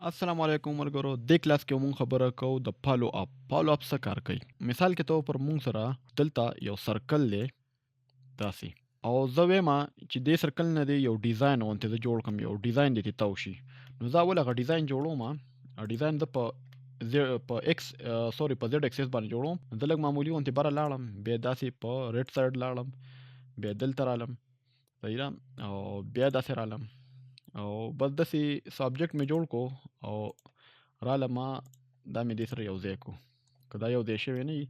السلام علیکم ملګرو، دې کلاس کې مونږ خبره کوو د follow up. Follow up څه کار کوي؟ مثال کې طور پر مونږ سره دلته یو circle دی داسې، او زه وایم چې دې circle نه دی یو design غونتې زه جوړ کړم، یو design دی ترې تاو شي. نو زه اول هغه design جوړوم. design زه په X، sorry، په Z axis باندې جوړوم. زه لږ معمولي غونتې بره لاړم، بیا داسې په right side لاړم، بیا دلته رالم، صحیح ده، او بیا داسې رالم، او بس داسې څه object مې جوړ کو او راله ما دا مې دې سره یو ځای کو. که دا یو ځای شوی نه وي،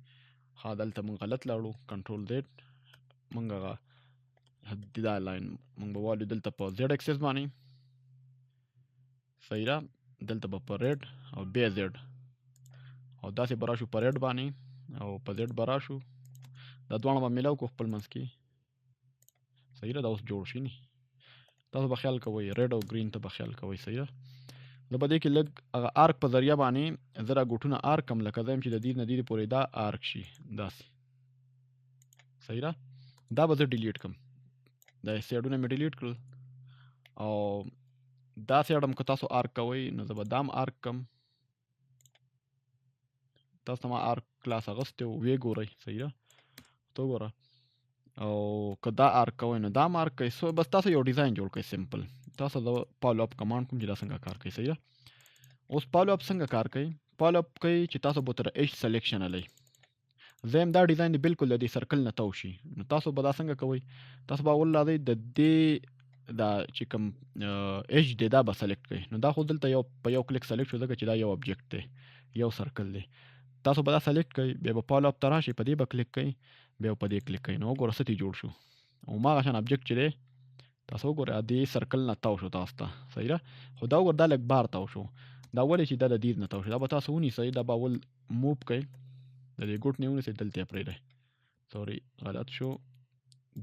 ښه، دلته مونږ غلط لاړو، control Z. مونږ هغه دا line مونږ به والو دلته په Z axis باندې، صحیح ده، دلته به په right او بیا Z، او داسې به راشو په right باندې او په Z به راشو، دا دواړه به میلاو کو خپل منځ کې، صحیح ده. دا اوس جوړ شي. تاسو به خیال کوئ، red او green ته به خیال کوئ، صحیح ده. زه په دې کې لږ هغه arc په ذریعه باندې زه دا ګوټونه arc کم، لکه زه یم چې د دې نه دې پورې دا arc شي داسې، صحیح ده. دا به زه delete کم، دا سایډونه مې delete کړل، او دا side هم که تاسو arc کوئ نو زه به دا هم arc کم. تاسو ته ما arc کلاس اغوستی و، ویې ګورئ، صحیح ده، ته وګوره. او که دا arc کوئ نو دا هم arc کوئ. so بس تاسو یو design جوړ کړئ simple. تاسو زه follow up command کوم چې دا څنګه کار کوي، صحیح ده. اوس follow up څنګه کار کوي؟ follow up کوي چې تاسو به تر edge selection لئ. زه یم دا design دی بالکل د دې circle نه تاو شي. نو تاسو به دا څنګه کوئ؟ تاسو به اول راځئ د دې دا چې کوم edge دی دا به select کړئ. نو دا خو دلته یو په یو click select شو، ځکه چې دا یو object دی، یو circle دی. تاسو به دا select کړئ، بیا به follow up ته راشئ، په دې به کلیک کړئ، بیا په دې کلیک کړئ. نو وګوره څه ترې جوړ شو. او هماغه شان object چې دی تاسو وګورئ دې circle نه تاو شو تاسو ته، صحیح ده. خو دا وګوره دا لږ بار تاو شو، دا ولې چې دا د دې نه تاو شو؟ دا به تاسو ونیسئ، دا به اول move کړئ، د دې ګوټ نه ونیسئ، دلته یې پرېږدئ. sorry غلط شو،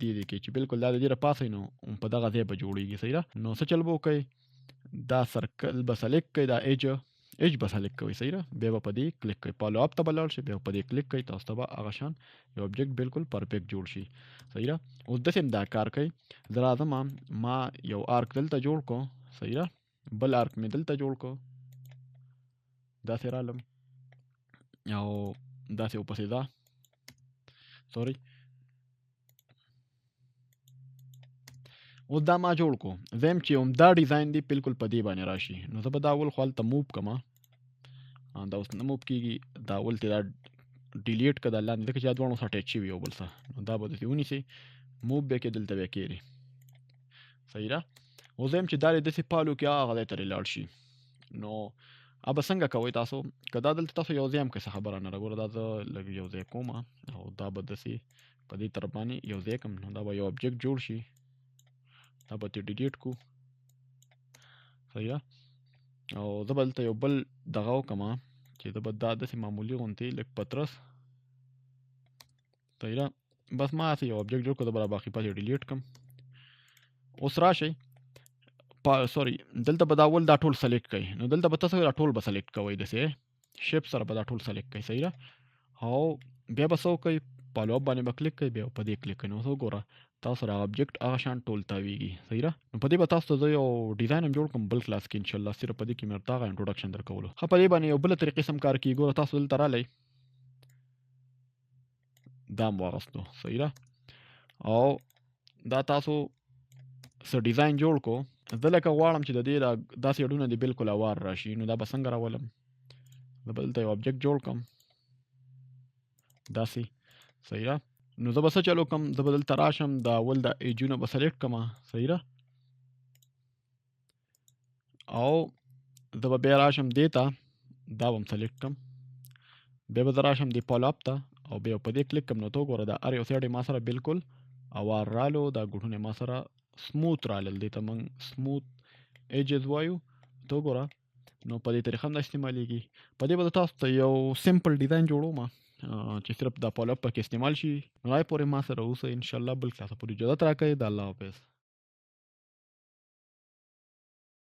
دې دې کې چې بالکل دا د دې راپاسئ نو هم په دغه ځای به جوړېږي، صحیح ده. نو څه چل به وکړئ؟ دا circle به select کړئ، دا edge به select کوئ، صحیح ده، بیا به په دې کلیک کوئ، follow up ته به لاړ شئ، بیا په دې کلیک کوئ، تاسو ته به هغه شان یو object بالکل perfect جوړ شي، صحیح ده. اوس داسې هم دا کار کوي. زه راځم، ما یو arc دلته جوړ کړو، صحیح ده، بل arc مې دلته جوړ کړو، داسې رالم او داسې ورپسې ځه، sorry. اوس دا ما جوړ کړو. زه یم چې همدا design دی بالکل په دې باندې راشي. نو زه به دا اول خو هلته move کړم، دا اوس نه move کېږي، دا اول ترې دا delete کړه دا لاندې، ځکه چې دا دواړه سره attach شوي یو بل سره. نو دا به داسې ونیسي، move به یې کړې، دلته به یې کېږي، صحیح ده. اوس زه یم چې دا دې داسې follow کړي، هغه ځای ته لاړ شي. نو ابه څنګه کوئ تاسو؟ که دا دلته تاسو یو ځای هم کړئ څه خبره نه ده. ګوره دا زه لږ یو ځای کوم او دا به داسې په دې طرف باندې یو ځای کړم، نو دا به یو object جوړ شي، دا به ترې delete کړو، صحیح ده. او زه به دلته یو بل دغه وکړم چې زه به دا داسې معمولي غوندې لږ په ترس، صحیح ده. بس ما هسې یو object جوړ کړو، زه به دا باقي پاتې delete کړم. اوس راشئ sorry، دلته به دا اول دا ټول select کړئ. نو دلته به تاسو دا ټول به select کوئ، داسې shift سره به دا ټول select کړئ، صحیح ده. او بیا به څه وکړئ؟ follow up باندې به کلیک کړئ، بیا په دې کلیک کړئ. نو څه وګوره تاسو سره هغه object هغه شان ټول تاویږي، صحیح ده. نو په دې به تاسو ته زه یو design هم جوړ کړم بل کلاس کې انشاءالله، صرف په دې کې مې درته هغه introduction درکولو. ښه، په دې باندې یو بله طریقې سم کار کېږي. ګوره تاسو دلته رالئ، دا هم واغستو، صحیح ده. او دا تاسو څه design جوړ کړو. زه لکه غواړم چې د دې داسې اډونه دې بالکل اوار راشي، نو دا به څنګه راولم؟ زه به دلته یو object جوړ کړم داسې، صحیح ده. نو زه به څه چل وکړم؟ زه به دلته راشم، دا اول دا edge ونه به select کړم، صحیح ده. او زه به بیا راشم دې ته، دا به هم select کړم، بیا به زه راشم دې follow up ته او بیا په دې کلیک کړم. نو ته وګوره دا هر یو side یې ما سره بالکل اوار رالو، دا ګوټونه یې ما سره smooth رالل، دې ته موږ smooth edges وایو. ته وګوره نو په دې طریقه هم دا استعمالېږي. په دې به زه تاسو ته یو simple design جوړوم، چې صرف دا follow up پکې استعمال شي. نو هغې پورې ما سره اوسئ انشاءالله، بل کلاس پورې اجازه راکړئ. د الله حافظ.